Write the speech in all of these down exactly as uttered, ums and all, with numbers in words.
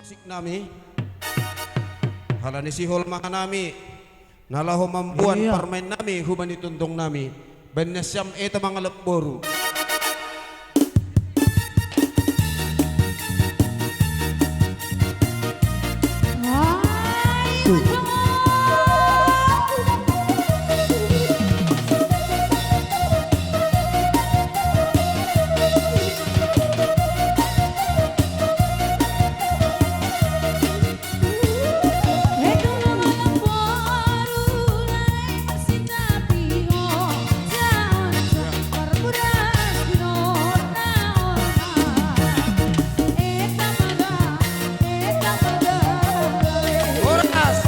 Musik nami, halani sihol ma hanami na laho mamboan, iya, parmaen nami hubani tondong nami. Baen nasiam eta mangalap boru. Horas.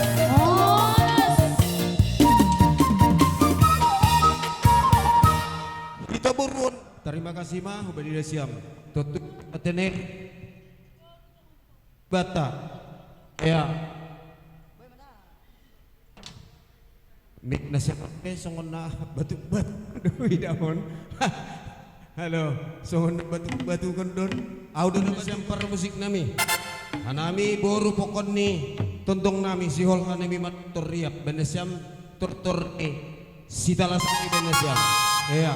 Hita boru on, tarima kasih ma hubani nasiam. Tontu atene bata. Ya. Mik nasiam pe songon na batuk-batuk do idahon. Halo, songon na batuk-batukon don. Au do na nasiam parmusik nami. Hanami boru pokon ni tondong nami, sihol hanami manutor riap. Baen nasiam tortor ni Sitalas ni Indonesia. Iya.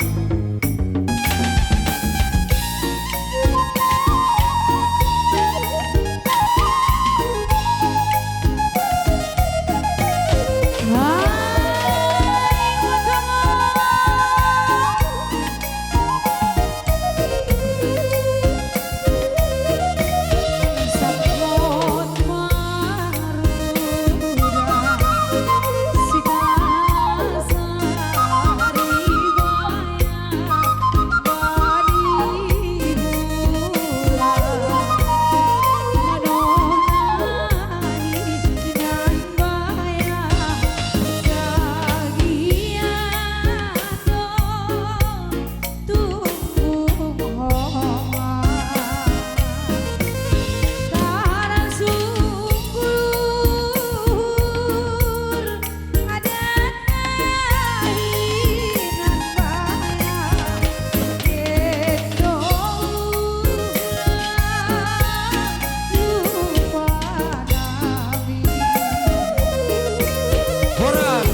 Horas.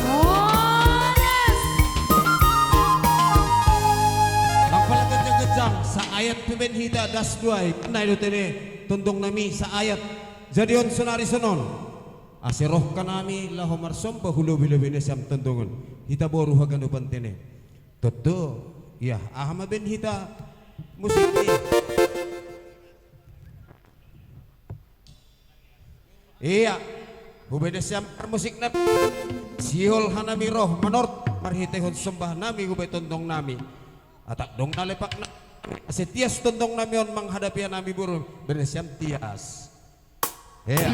Nang pala ganjang-ganjang, saayat pe baen hita das do ai, nai do tene tondong nami saayat. Jadi on sonari sonon, ase roh hanami laho marsomba hu lobi-lobi nasiam tondongon, hita boru haganupan tene. Tontu, iya, aha ma baen hita musik i? Iya, hubaen nasiam parmusik nami, sihol hanami roh manortor marhiteihon sombah nami hubaen tondong nami. Atak dong na lepak na, ase tias tondong nami on manghadapi hanami boru, baen nasiam tias. Iya.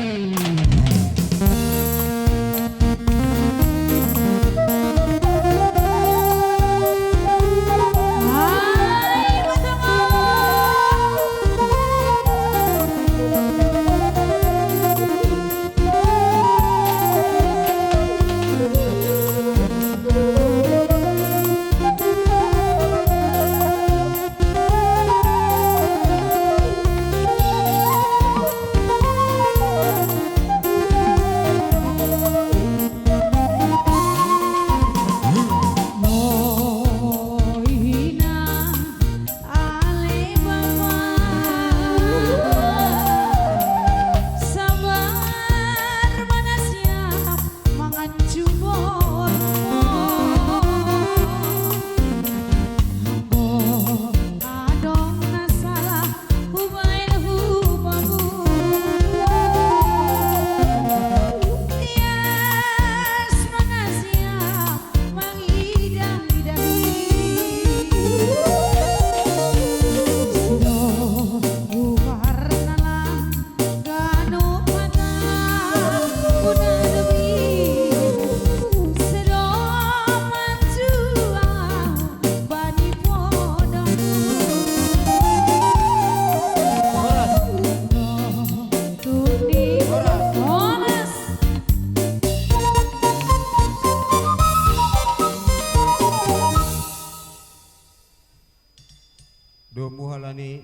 Domu halani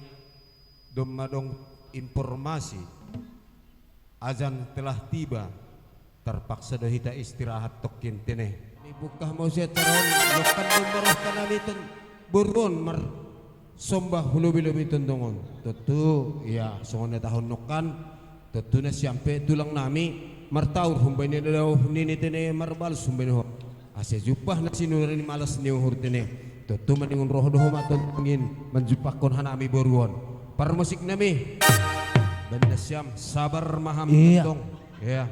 domma dong informasi. Azan telah tiba. Terpaksa do hita istirahat tokkin tene. Ibukah mau sia caron, nokkan do maroh kanami ten boruon mar sombah hu lobi-lobi tondongon. Tontu, ia, songon na taon nokkan, tontu nasiam pe tulang nami martaur humbani na daoh nini tene marbalus humbani ho. Ase jumpah na sinuri ni malas ni uhur tene. Tontu maningon roh do ho ma tongkin manjumpahkon hanami boruon. Parmusik nami. Baen nasiam sabar maham. Iya. Tong. Iya.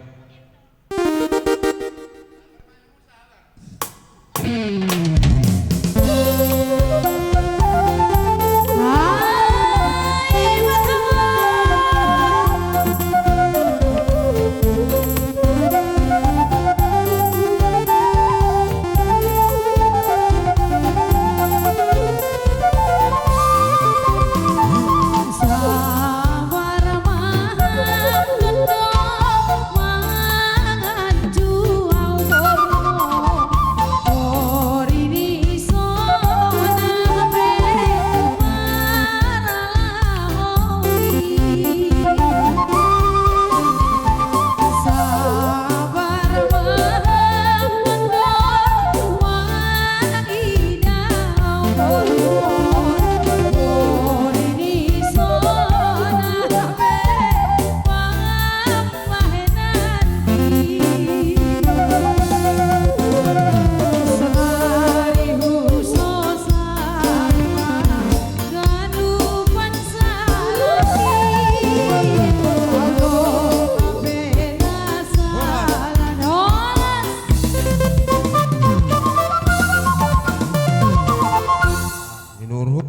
Ninurhut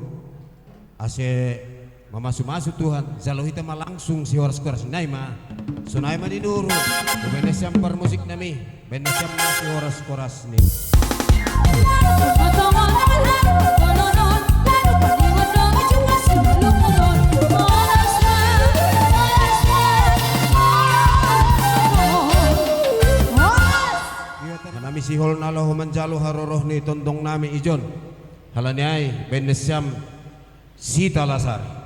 ase mamasu-masu Tuhan, jalo hita ma langsung sihoras-horas nai ma. Sonai ma ninurhut. Baen nasiam parmusik nami. Baen nasiam ma sihoras-horas ni. Hanami sihol na laho manjalo haroroh ni tondong nami ijon. Halani ai, baen nasiam Sita Lasari.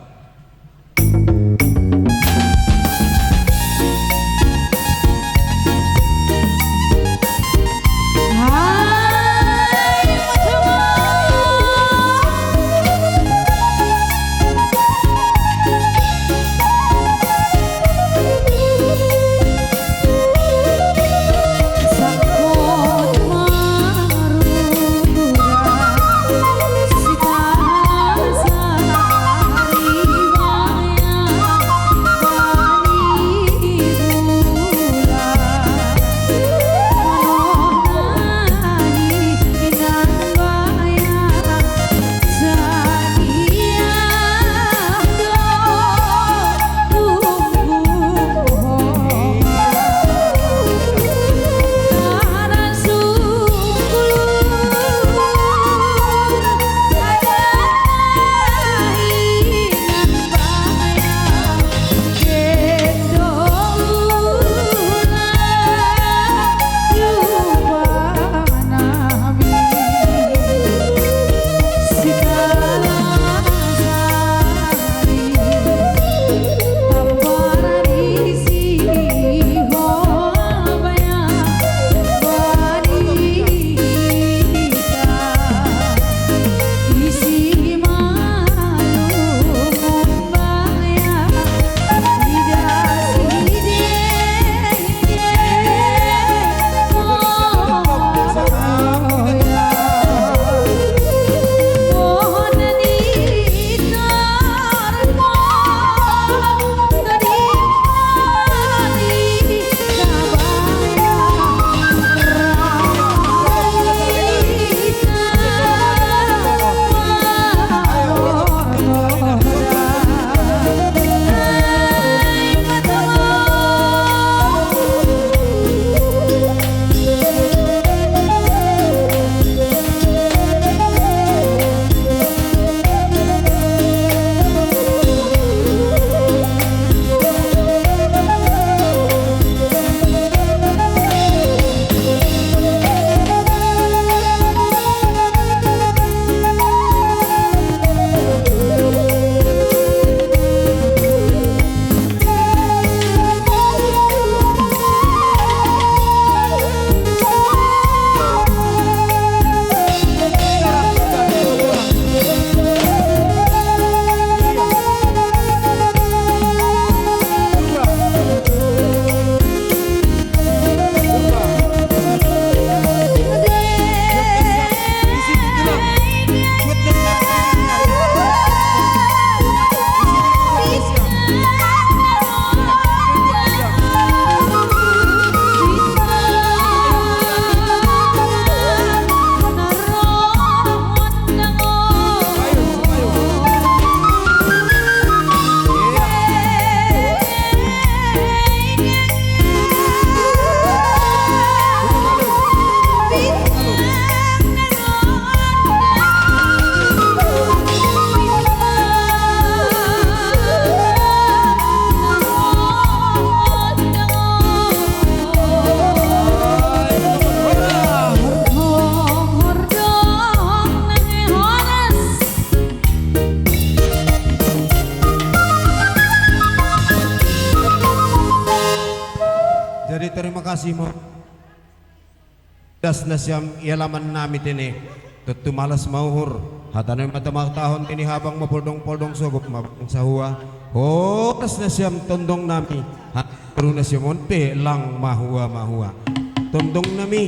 Kasih mo. Das nasiam i alaman nami tene. Tontu malas ma uhur. Hata nai ma tamatahon tene habang ma poldong-poldong sogop ma bangsa hua. Horas nasiam tondong nami. Hata boru nasiam on pe lang mahua-mahua. Tondong nami.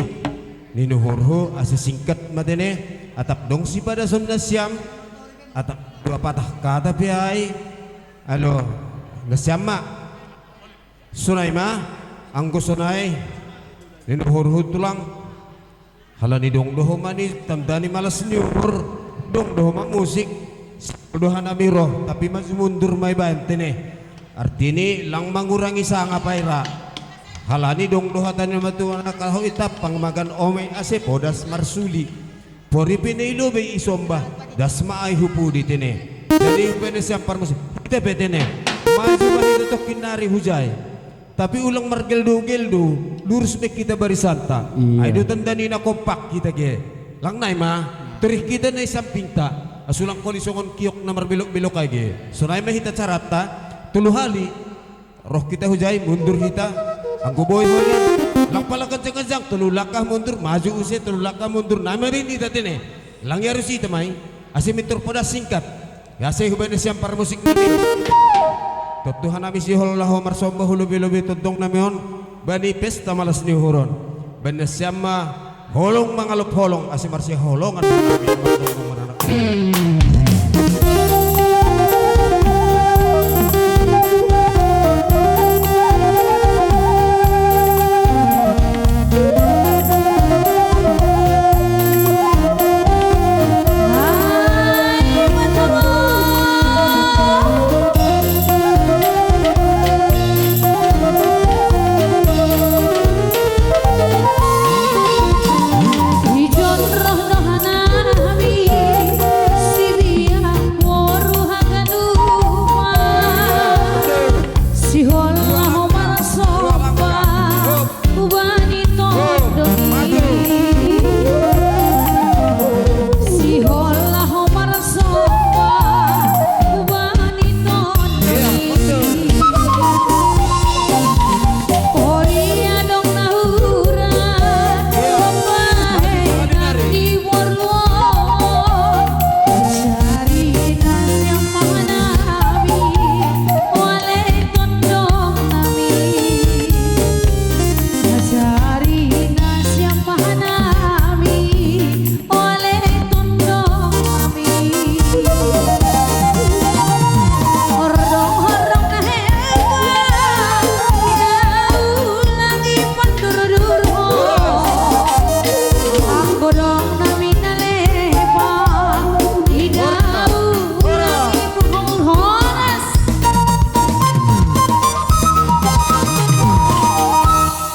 Ninuhurhu asa singkat ma tene. Atap dong sipadason nasiam. Atap dua patah kata pe ai. Alo. Nasiam ma. Sonai ma, anggo sonai, ninuhurhu tulang. Halani dong do ho ma ni tanda ni malas ni uhur, dong do ho ma musik. Doha nami roh, tapi maju mundur ma ibaen tene. Artini lang mangurangi sanga paira. Halani dong do hata ni matua na kaho itapang magan ome ase podas marsuli. Pori pe na i lobei i somba, das ma ai hu pudi tene. Jadi hubaen nasiam parmusik. Hita pe tene. Maju ma hita tokkin nari hujai. Tapi ulang margeldo-geldo, lurus be hita barisanta. Iya. Ai do tanda ni na kompak hita ge. Lang nai ma, torih hita na i sampingta. Asa ulang koli songon kiok na marbelok-belok ai ge. Sonai ma hita caranta, tolu hali. Roh hita hujai, mundur hita. Anggo boi holi, lang pala ganjang-ganjang, tolu langkah mundur, maju use, tolu langkah mundur, nai ma baen hita tene. Lang iarus hita ma i, ase mintor podas singkat. Ase hubaen nasiam parmusik nami. Tontu hanami sihol laho marsomba hu lobi-lobi tondong nami on, bani pesta malas ni uhur on. Baen nasiam ma holong mangalop holong, ase marsiholongan ma nami, mardongan maranak.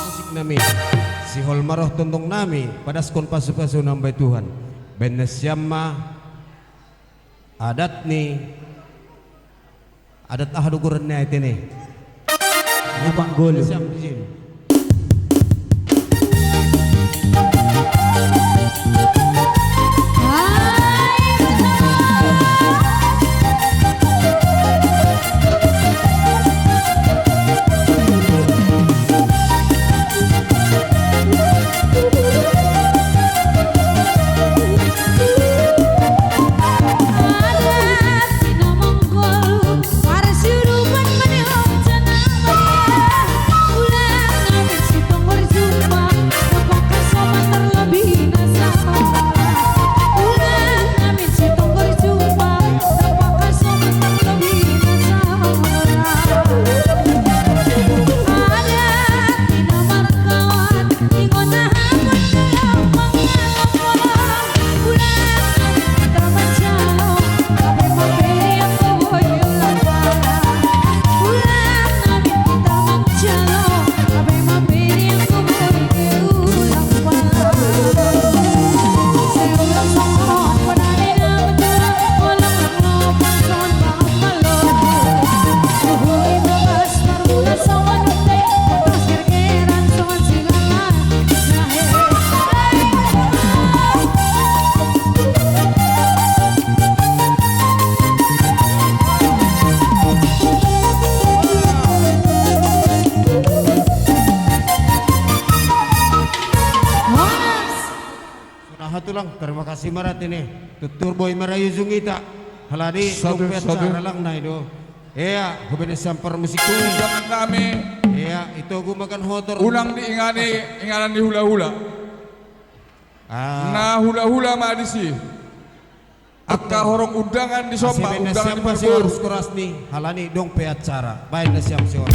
Musik nami, sihol ma roh tondong nami, padaskon pasu-pasu na mambahen Tuhan. Baen nasiam ma adat ni, adat aha do goran ni ai tene. Ni panggul. Nasiam di sini. Terima kasih marat ini. Tutur boy marayu zungita. Halani satu, dompet satu. Saralang nai do. Iya, hubene sampar musik tu. Jangan kami. Iya, itu aku makan hotor. Ulang diingani, inganan di hula-hula. Ah. Nah, hula-hula ma disi. Akka horong undangan di somba, undangan di parboru. Harus keras nih, halani dong pe acara. Baik, na siap siap.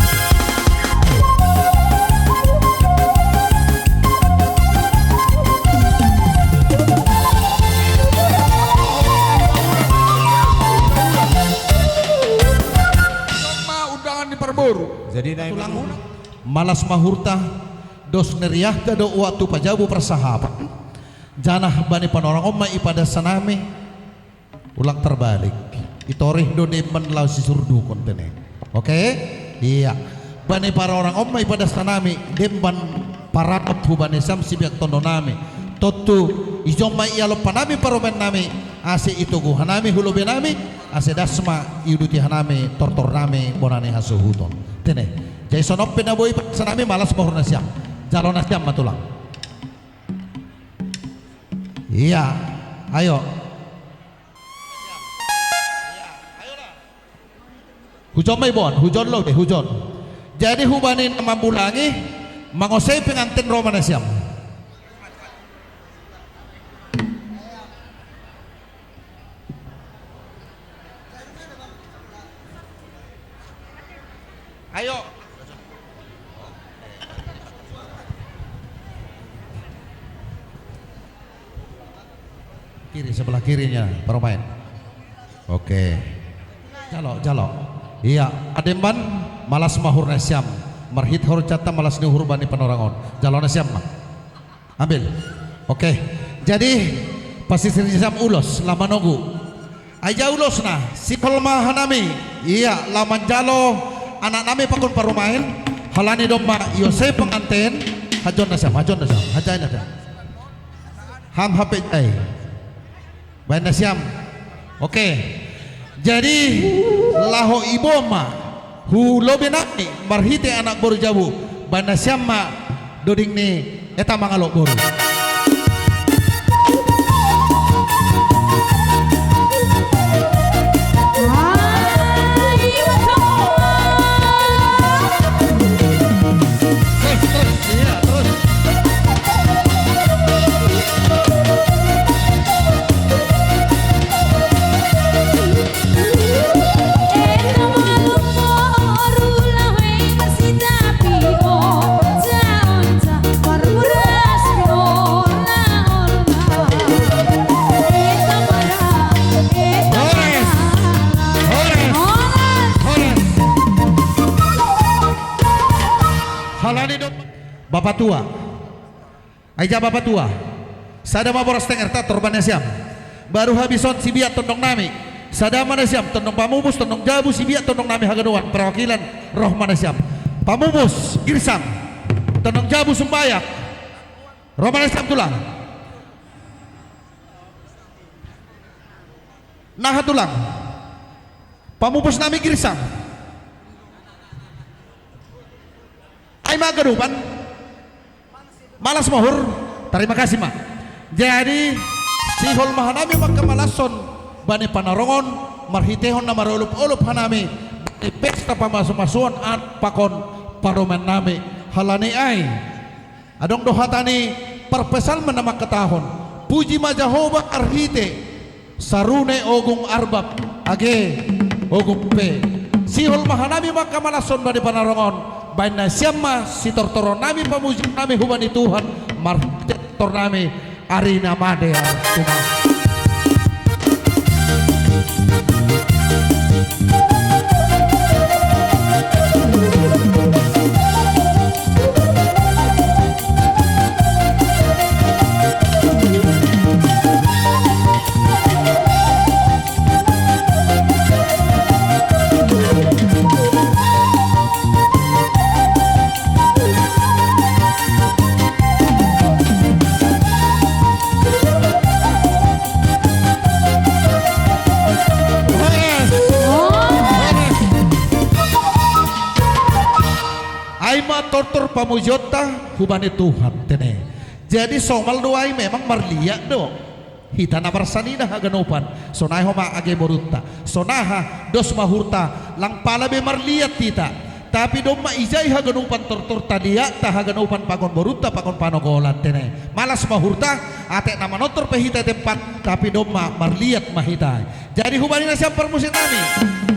Somba undangan di parboru. Jadi naik tulang. Malas mahurta, dos neriahta do waktu pajabu persahapan. Janah bani panorangon ma ipadasa nami. Ulang terbalik. Itorih do demban lao sisurdukon tene. Oke? Iya. Bani panorangon ma ipadasa nami demban parapot hubani siam sibiak tondong nami. Tontu ijon ma ialop hanami parumaen nami, ase itogu hanami hu lobei nami, ase das ma iuduti hanami tortor nami bona ni hasuhuton. Tene. Jadi songon pe na boi ipadasa nami, malas mahur na siam. Jalo na siam ma tulang. Iya, ayo. Hujon ma iboan, hujon lobei, hujon. Jadi hubani na mambulangi, mangosei penganten ro ma na siam. Ayo. Kiri, sebelah kirinya parumaen. Oke. Jalo, jalo. Iya, ademban malas mahur na siam. Marhite horjanta malas ni uhur bani panorangon. Jalo na siam ma. Ambil. Oke. Jadi pasisir ni siam ulos, laho manogu. Ai ja ulosna, sihol ma hanami. Iya, laho manjalo anak nami pakon parumaen. Halani domma iosei penganten. Hajon na siam, hajon na siam, hajae na siam. Ham hape jae. Baen na siam. Oke. Jadi laho iboan ma hu lobei nami marhite anak boru jabu, baen na siam ma doding ni eta mangalo boru. Horas. Horas. Horas. Halani do. Bapak tua. Ai ja bapak tua. Sada ma boras tengerta torban na siam. Baru habis on sibiat tondong nami. Sada ma na siam tondong pamupus, tondong jabu sibiat tondong nami haganuan perwakilan roh ma na siam. Pamupus Girsang. Tondong jabu Sumbayak. Roh ma na siam tulang. Naha tulang. Pamupus nami Girsang. Ai ma ganupan. Malas mahur. Tarima kasih ma. Jadi sihol ma hanami mangkamalason bani panarongon marhitehon na marolop-olop hanami bani pesta pamasumasuon an pakon parumaen nami. Halani ai adong do hata ni parpsalmen na mangkatahon, puji ma Jahowa marhite sarune ogung arbab age ogung pe. Sihol ma hanami mangkamalason bani panarongon, baen na siam ma sitortoron nami pamujion nami hubani Tuhan marhite tortor nami ari na madear tumas. Ai ma tortor pamujionta hubani Tuhan tene. Jadi somal do ai memang marliat do. Hita na marsanina haganupan, sonai homa age borunta. Sonaha dos mahurta, lang pala be marliat hita. Tapi domma ijai haganupan tortorta, liatta haganupan pakon borunta pakon panogolan tene. Malas mahurta, atek na manortor pe hita tempat, tapi domma marliat ma hita. Jadi hubani nasiam parmusik nami.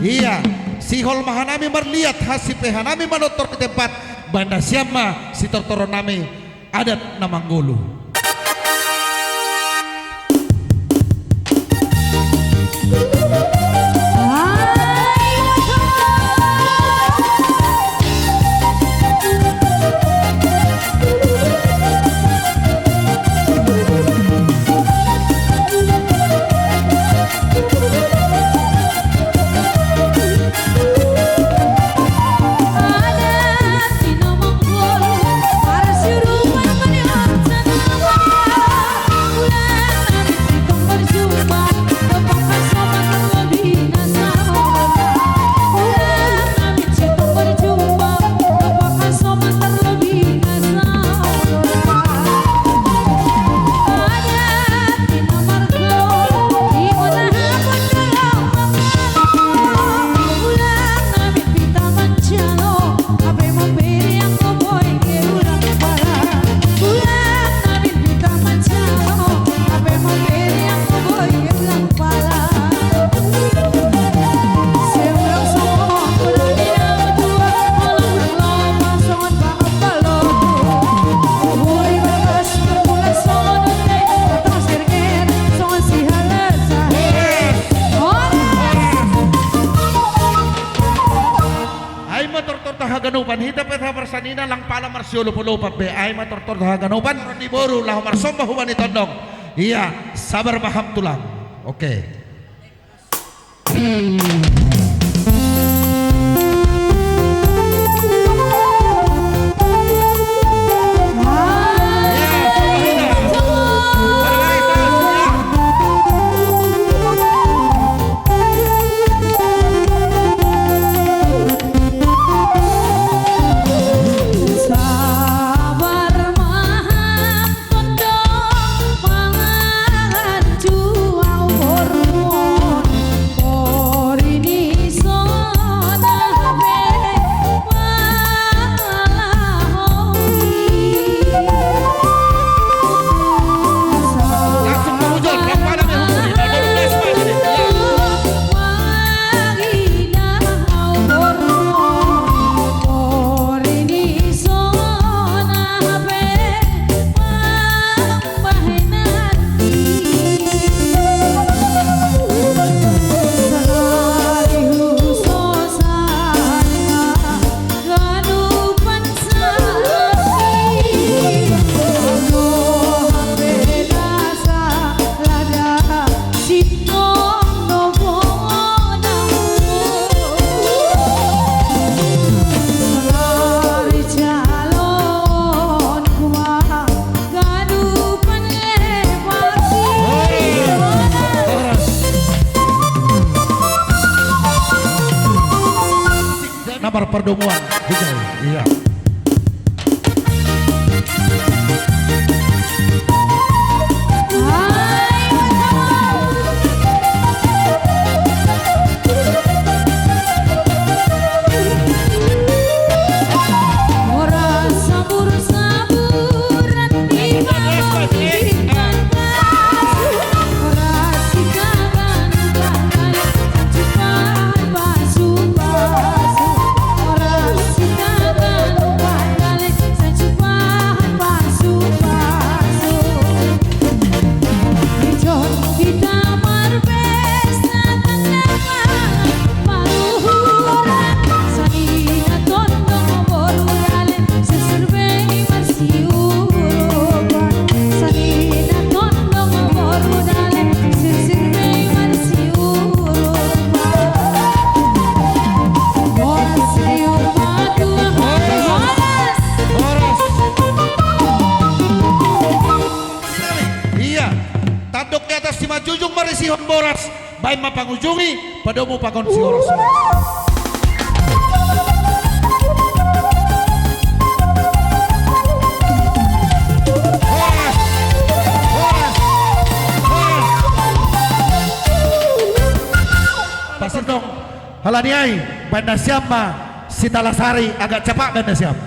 Ia, sihol ma hanami marliat, hansit pe hanami manortor di tempat, baen nasiam ma sitortoron nami adat na manggoluh. Ai ma tortorta haganupan, hita pe taha marsanina lang pala marsiolop-olopan be. Ai ma tortorta haganupan, ni boru laho marsomba hubani tondong. Ia, sabar ma ham tulang. Oke. Nomor perdomuan, Rijal. Iya. Iya, tandok di atas simanjujung marisihon boras. Baen ma pangujungi, padomu pakon si horas. Horas, horas, horas, Sintong halaniai, banda siam ma si Talasari, agak capak banda siam.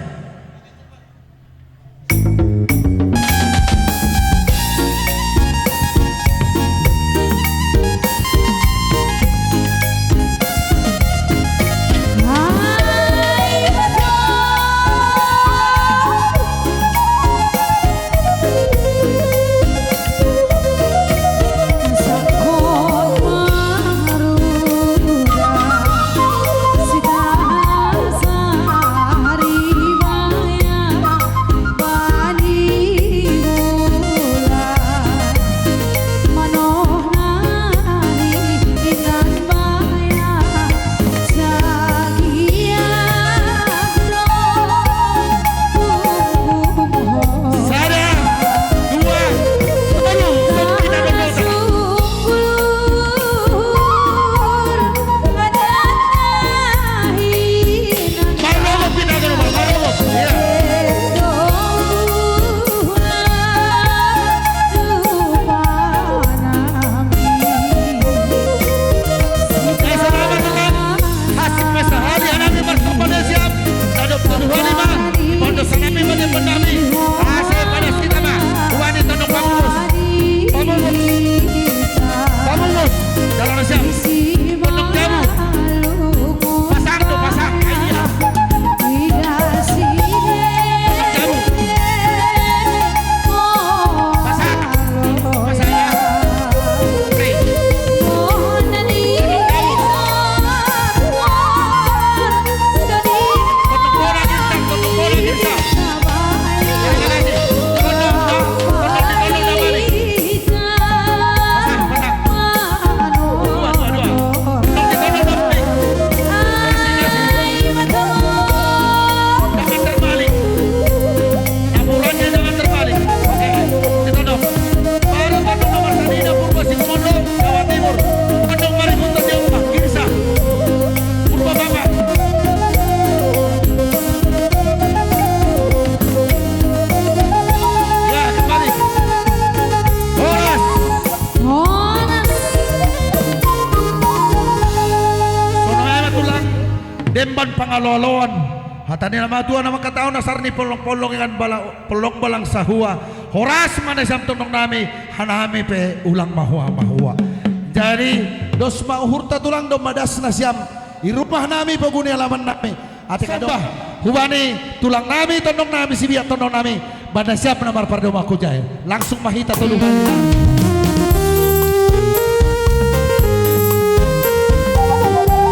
Sada, dua, tolu, tolu, kita berdoa. Marobot kita ke rumah, marobot. Iya. Oke, selamat datang. Hasik masa hari, anak memang kapal siap. Tadop tadop wali mah. Pondok sana memang dia pendami. Asik pada kita mah. Wani tondong pamungkus. Pamungkus. Pamungkus. Jalan siap. Tondong jamu. Pasang tuh, pasang. Iya. Tondong jamu. Pasang. Pasang ya. Oke. Tondong jamu. Tondong bola kita, tondong bola kita. Horas. Horas. Sono ma tulang demban pangaloaloan. Hata ni na matua na mangkatahon, asar ni polong-polong ingan bala-, polong balang sahua. Horas ma na siam tondong nami, hanami pe ulang mahua-mahua. Jadi, dos ma uhurta tulang, domma das na siam i rumah nami, pogu ni alaman nami. Ate kadok. Somba. Hubani tulang nami, tondong nami, sibiat tondong nami. Banda siam na marpardomu aku jai. Langsung ma hita tolu.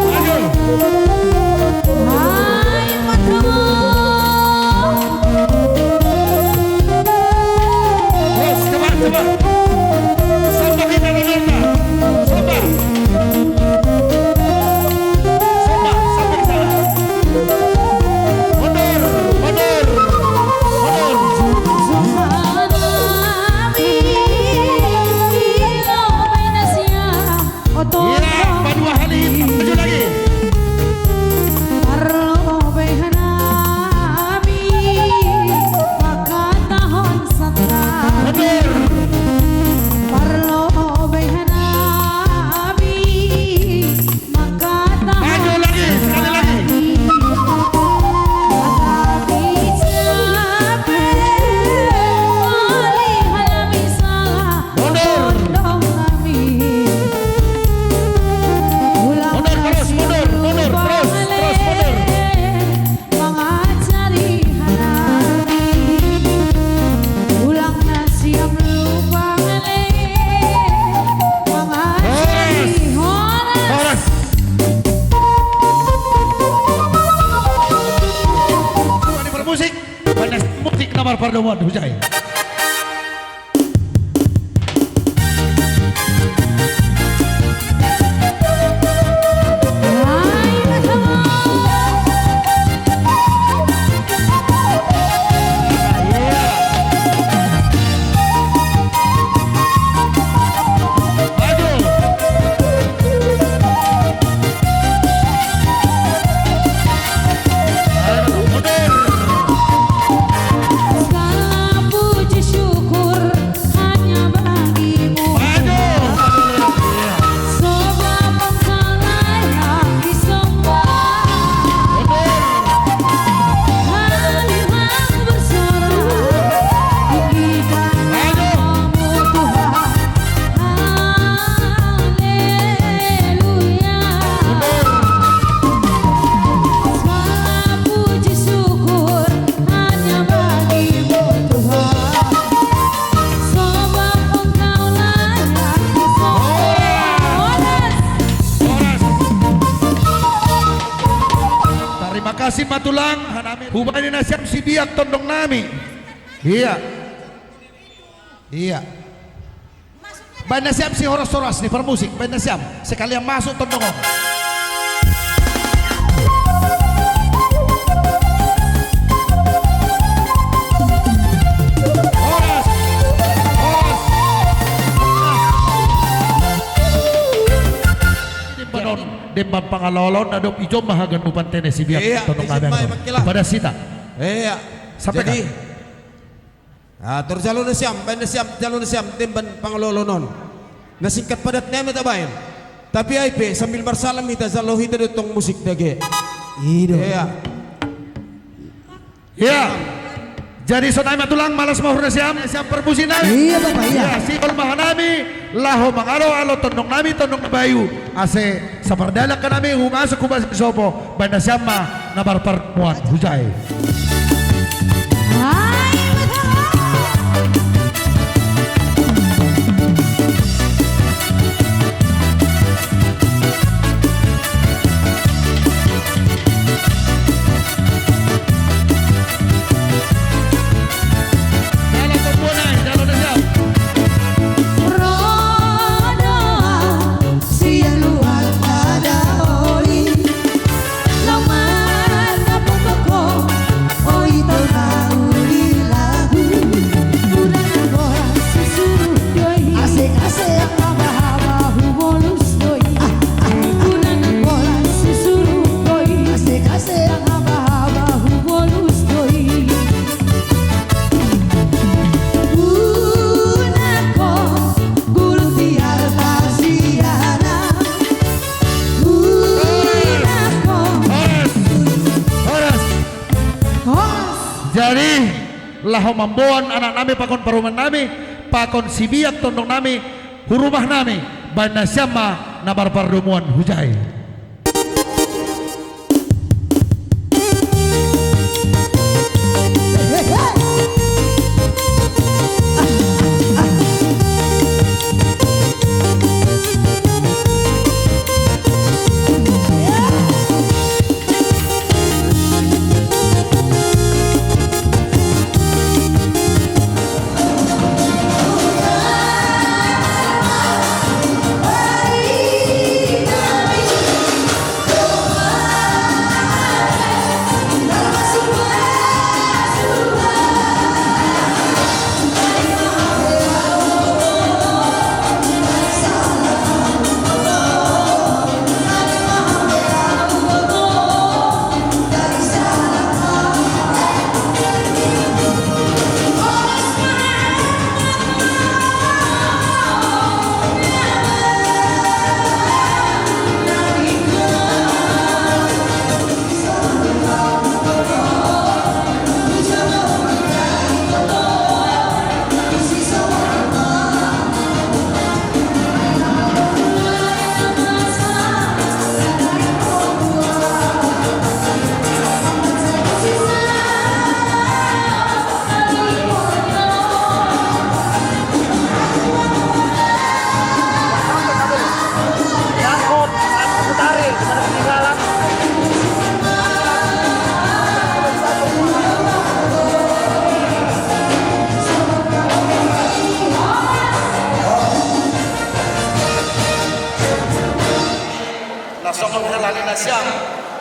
Ayo. Hai, matamu. Terus, coba, coba. Somba hita tondong nami. Somba. Somba, sampai di sana. Mundur, mundur, mundur. Iya, padua hali, maju lagi. Mundur. Maju lagi, sekali lagi. Mundur. Mundur terus, mundur, mundur terus, terus mundur. Mangajari hanami, ulang na siam lubang le. Mangajari horas. Horas. Musik, panas musik, nomor pardomuan, hujai. Simatulang, hubani na siam si biak tondong nami. Iya. Iya. Baen na siam si horas-horas ni parmusik, baen na siam. Sekalian masuk tondong on. Horas. Horas. Demban on, demban pangalolon, na dob ijon ma haganupan tene si biak, iya, tondong nami. Padas hita. Iya. Sampai jadi, kan? Ah, tor jalo nasiam, baen nasiam, jalo nasiam, demban pangalolon on. Na singkat padat nami tabaen. Tapi ai pe, sambil marsalam hita, jalo hita do tong musik dage. Ido. Iya. Iya. Jadi sonai ma tulang, malas ma uhur nasiam, siam parmusik nami. Iya, Bapak, iya. Iya, sihol ma hanami, laho mangalo-alo tondong nami, tondong na bayu. Ase sapardalan hanami, humasuk hubahen sopo, baen nasiam ma na marpardomuan hujai. Horas. Horas. Jadi, laho mamboan anak nami pakon parumaen nami, pakon si biak tondong nami, hu rumah nami, baen nasiam ma na marpardomuan hujai. Na songon halani nasiam,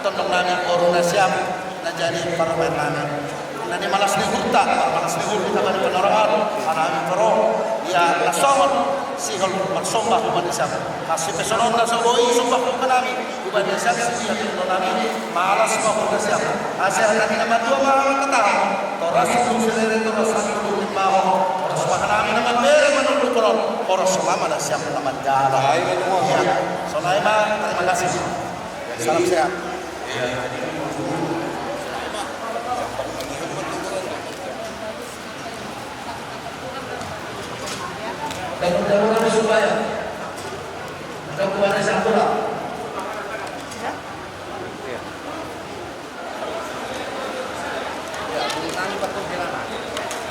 tondong nami, boru nasiam, na jadi parumaen nami. Na nimalas ni uhurta, marmalas ni uhur hita bani panorang on, hanami poro, ia na songon sihol marsomba hubani siam. Hasipesonon na so boi somba hubani nami, hubani siam si biak tondong nami, malas ma uhur nasiam. Asa hata ni na matua ma hata, toras ulung silere, toras ulung limbahon, toras ma hanami na mambere manundukon on, horas ma nasiam na manjalo. Ai, betul. Ia, sonai ma, terima kasih. Salam sehat. Bangun bangunan supaya ada kuasa sempurna. Ya, mengurangi perkiraan.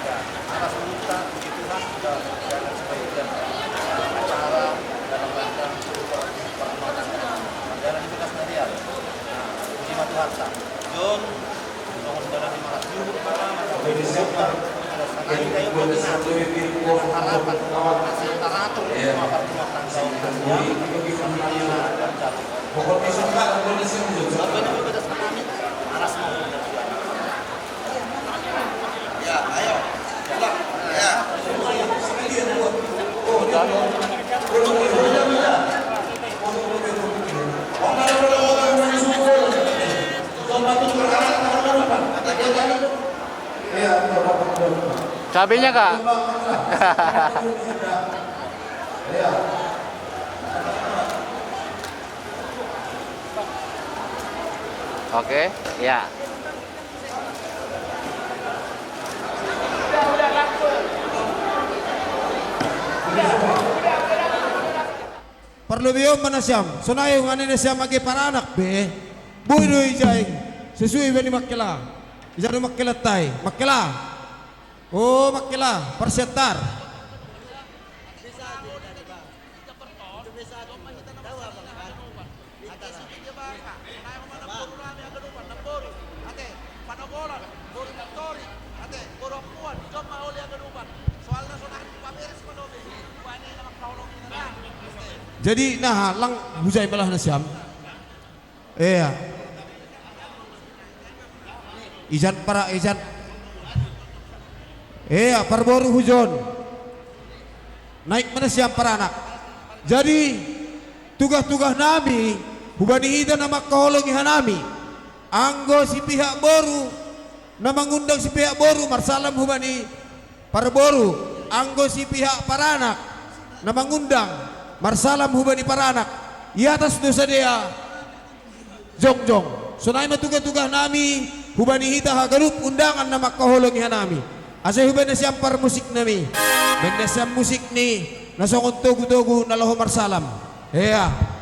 Ya, atas perintah, puji Tuhan, sudah berjalan sebaik dan acara dalam rangka perkembangan. Jalan itu kan sendirian. Nah, puji Tuhan, Pak. Cabenya, Kak? Oke, ya. Parlobeion ma nasiam, sonai hungani nasiam age paranak be. Boi do ijai sesuai bani Mangkela. Ija do Mangkela tai, Mangkela. O Mangkela, parsiantar. Jadi naha lang hujai ma laho nasiam. Ea. Ijan para, ijan. Ea, parboru hujon. Naik ma nasiam paranak. Jadi tugah-tugah nami hubani hita na mangkaholongi hanami. Anggo sipihak boru na mangundang sipihak boru marsalam hubani parboru, anggo sipihak paranak na mangundang marsalam hubani paranak, i atas do sidea jongjong. Sonai ma tugah-tugah nami hubani hita haganup undangan na mangkaholongi hanami. Asa hubaen nasiam parmusik nami, baen nasiam musik ni na songon togu-togu na laho marsalam. Ea.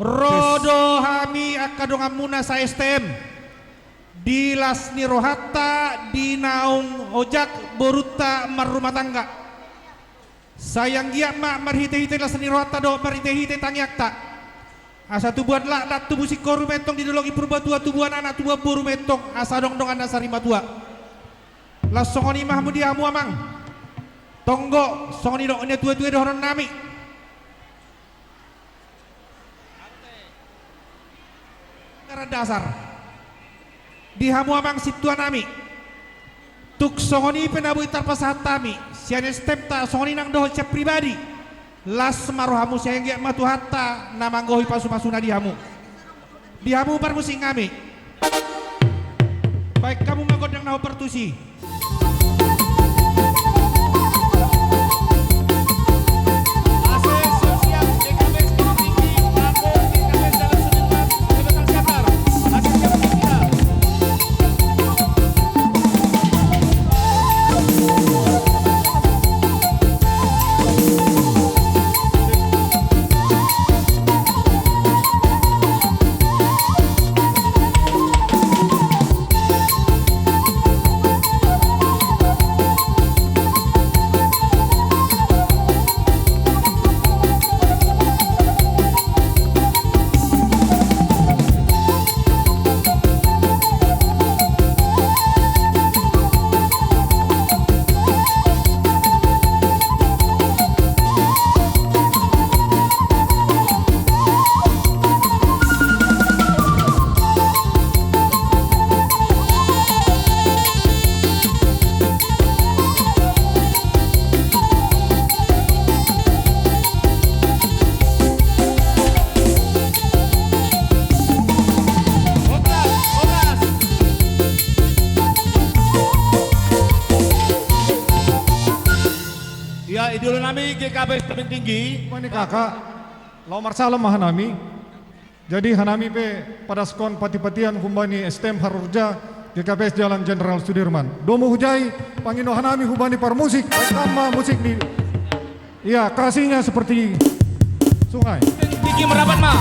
Ro do hami angka donganmuna sa S T M. Di las ni rohanta, di naung ojak borunta marrumah tangga. Sai anggiat ma marhite-hite las ni rohanta dohot marhite-hite tangiangta. Asa tubuan laklak, tubu singkoru mentong di dolok i Purbatua, tubuan anak, tubuan boru mentong, asa adong dongan na sarimatua. Laos songon i ma hamu di hamu amang. Tonggo, songon i do na tua-tua i dohonon nami. Anggaran dasar. Di hamu amang sintua nami. Tung songon i pe na boi tarpasahat hami, sian S T M-ta songon i nang dohot sian pribadi. Las ma rohamu, sai anggiat ma Tuhanta na manggohi pasu-pasuna di hamu. Di hamu parmusik nami. Baen hamu ma gondang na hombar tusi. Ya, idola nami G K B S Tebing Tinggi. Mani kaka, lao marsalam ma hanami. Jadi hanami pe padaskon pati-patian humbani S T M Harurja, G K B S Jalan Jenderal Sudirman. Domu hujai, pangido hanami humbani parmusik, baen hamu ma musik ni. Iya, kasihnya seperti sungai. Tinggi merapat ma.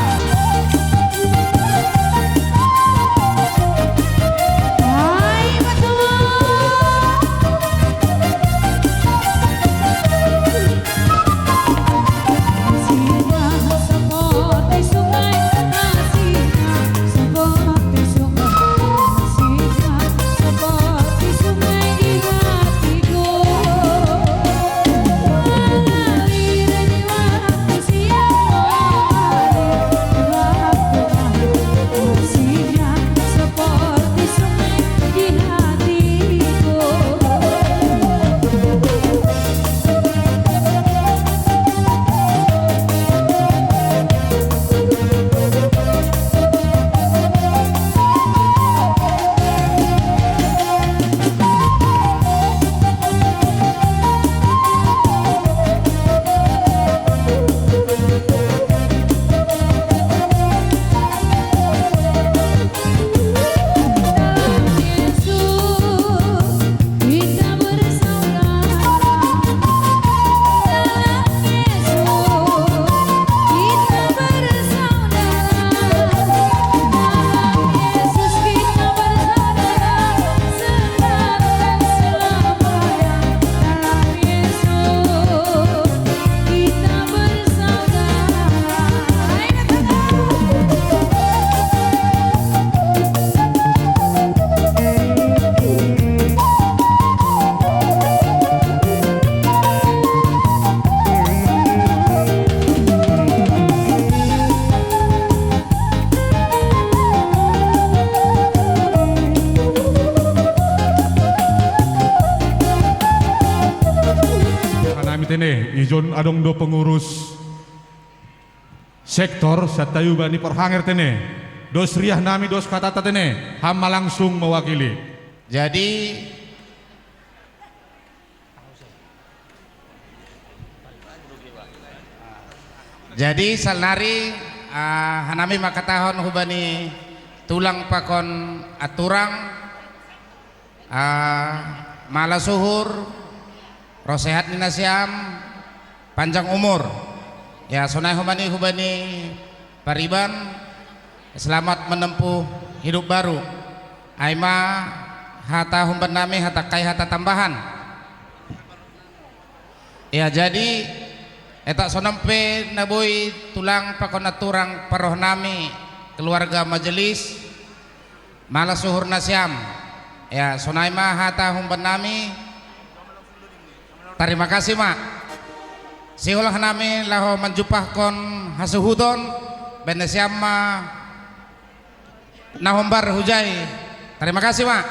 Hanami tene, ijon adong do pengurus sektor, sian Tayuba ni Porhanger tene. Dos riahnami, dos hatanta tene, ham ma langsung mewakili. Jadi, jadi saonari, ah, hanami mangkatahon hubani tulang pakon aturang, ah, mala suhur, ro sehat ni nasiam, panjang umur. Ya, sonai homa ni hubani pariban, selamat menempuh hidup baru. Ai ma hata humban nami, hata kai, hata tambahan. Ya, jadi, etak sonon pe na boi tulang pakon aturang parroha nami, keluarga majelis, mala suhur nasiam. Ya, sonai ma hata humban nami. Tarima kasih ma. Sihol hanami laho manjumpahkon hasuhuton, baen nasiam ma na hombar hujai. Tarima kasih ma.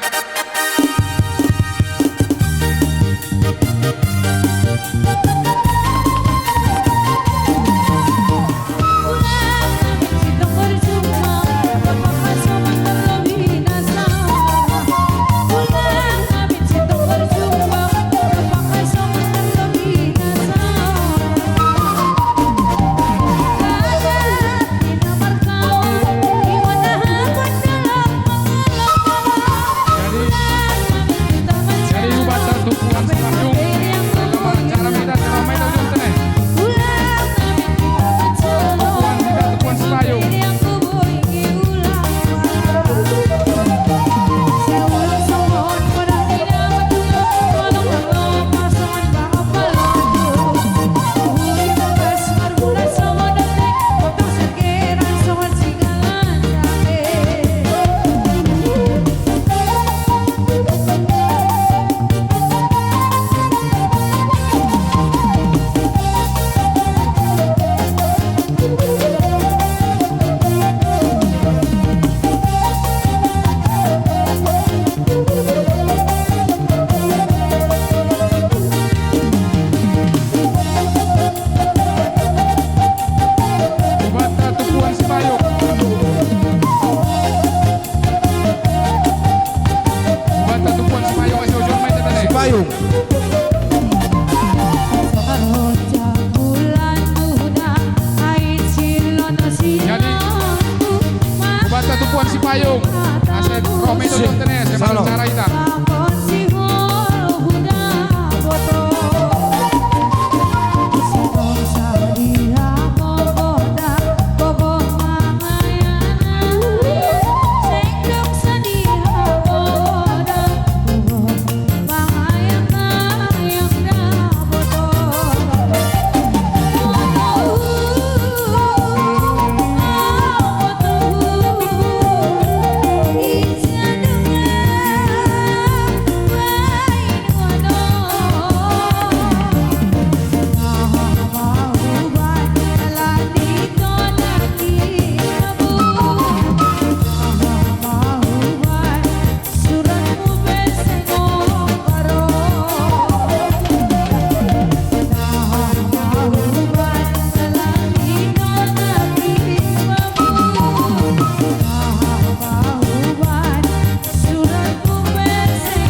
Ayo, asik. Romi itu. Sip. Tonton ya, saya. Salam. Cara kita.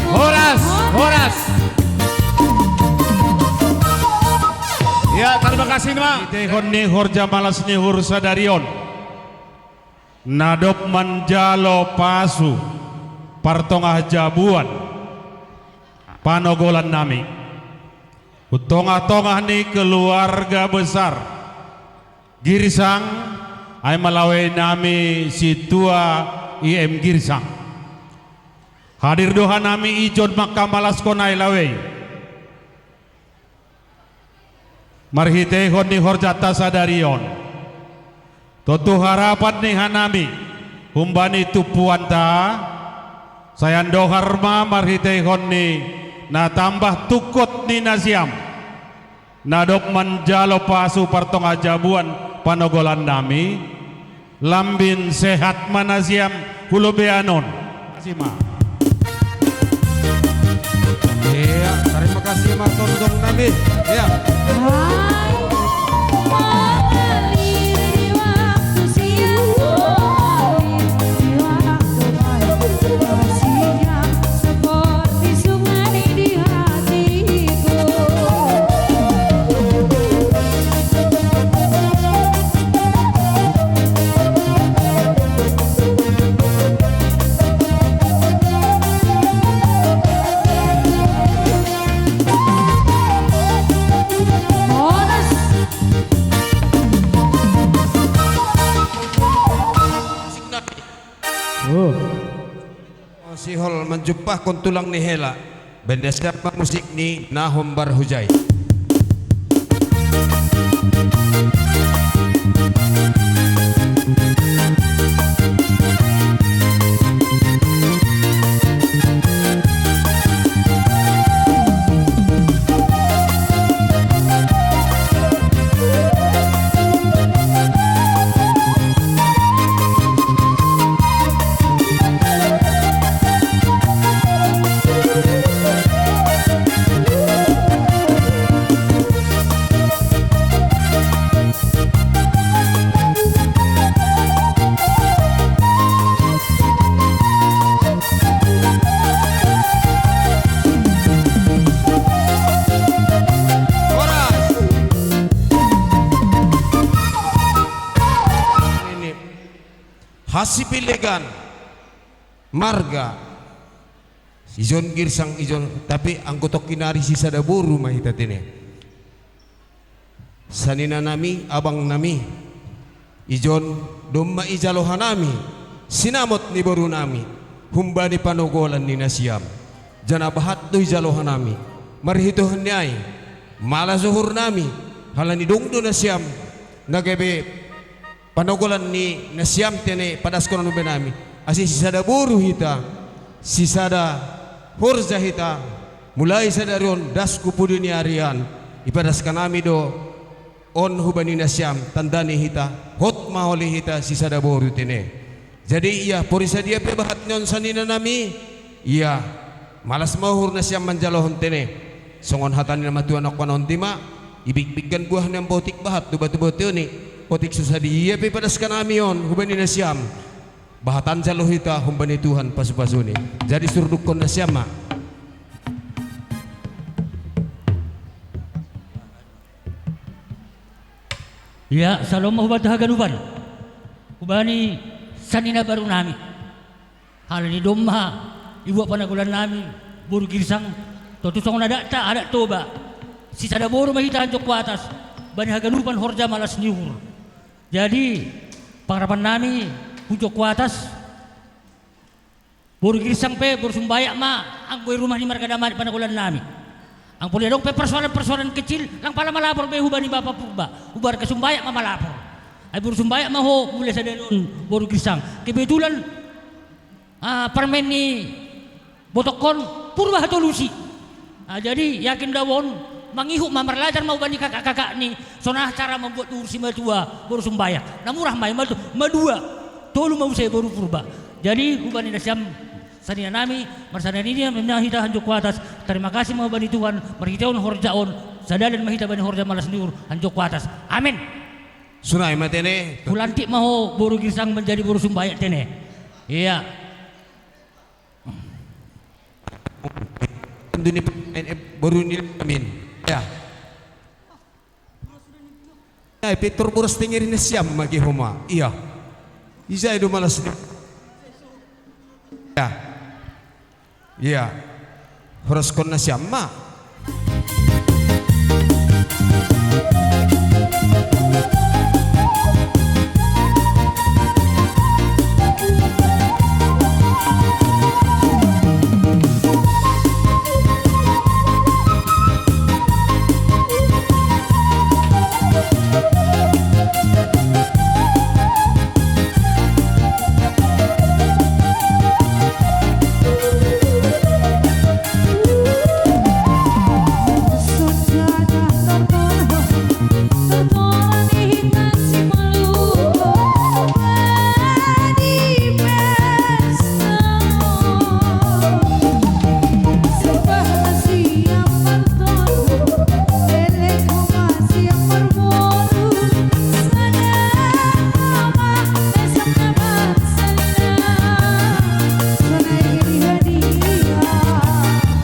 Horas, horas. Ya, terima kasih, Mak. Teh hon ni horja malas ni horja sadarion. Na dob manjalo pasu, partongah jabuan, panogolan nami. Hu tongah-tongah ni keluarga besar Girsang, ai ma lawei nami sintua I M Girsang. Hadir do hanami ijon mangkamalaskon ai lawei. Marhiteihon ni horjanta sadarion. Tontu harapan ni hanami, humbani tumpuanta, sai andohar ma marhiteihon ni na tambah tungkot ni nasiam. Na dob manjalo pasu partongah jabuan panogolan nami, lambin sehat ma nasiam hu lombean on. Terima kasih, Ma. Iya, terima kasih, Ma, tondong nami. Iya. Oh. Sihol manjumpahkon tulang ni hela. Baen nasiam ma musik ni na hombar hujai. Horas. Ini Hasipilegan, marga Ijon Girsang, ijon, tapi anggo tokkin ari sisada boru ma hita tene. Sanina nami, abang nami, ijon domma ijalo hanami, sinamot ni boru nami, humbani panogolan ni nasiam. Jana bahat do ijalo hanami, marhitehon ni ai, malas uhur nami, halani dung do nasiam, na gabe panogolan ni nasiam tene padaskononmu be nami. Ase sisada boru hita, sisada horja hita, mulai sadari on das hu pudi ni arian, ipadaskan nami do on hubani nasiam, tanda ni hita, hot ma holi hita sisada boru tene. Jadi ia, porlu sadia pe bahat ni on sanina nami, ia, malas ma uhur nasiam manjalohon tene. Songon hata ni na matua nongkan on di ma, ibikbikkan buah ni ambotik bahat tu batu-batu ni, otik so sadia pe padaskan nami on hubani nasiam. Bahat an jalo hita humbani Tuhan pasu-pasuni. Jadi surdukkon nasiam ma. Ia, salom ma hubanta haganupan. Hubani sanina boru nami. Halani domma ibuat panakolan nami boru Girsang, tontu songon adatta, adat Toba. Sisada boru ma hita hanjok ku atas bani haganupan horja malas ni uhur. Jadi, pangarapan nami hanjok ku atas, boru Girsang pe boru sumbayak ma, anggo i rumah ni marga Damanik panakolan nami. Anggo pola adong pe persoalan-persoalan kecil, lang pala malapor be hubani Bapa Purba, hubarga sumbayak ma malapor. Ai boru sumbayak ma ho mulai sadari on boru Girsang. Kebetulan ah, parmen ni botokkon Purba Hatolusi. Ah, jadi yakin do au on, mangihut ma, marlajar ma hubani kakak-kakak ni, songon aha cara mambuat uhur simatua boru sumbayak. Na murah ma i, madua, tolu ma muse boru Purba. Jadi hubani nasiam saninna nami, marsanina ma hita hanjok ku atas. Tarima kasih ma hubani Tuhan, marhitehon horja on, sadalan ma hita bani horja malas ni uhur hanjok ku atas. Amin. Sonai ma tene. Hulantik ma ho boru Girsang manjadi boru sumbayak tene. Iya. Boru ni amin. Iya. Ai pintor boras tengeri nasiam ma ge homa. Iya. Ijai do malas ni. Iya. Iya. Horaskon nasiam ma.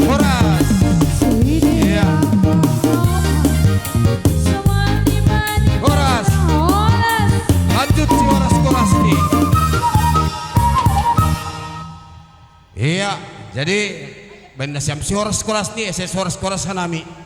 Horas. Iya. Horas. Lanjut si Horas Koras ni. Iya, jadi baen nasiam si Horas Koras ni, ese si Horas Koras hanami.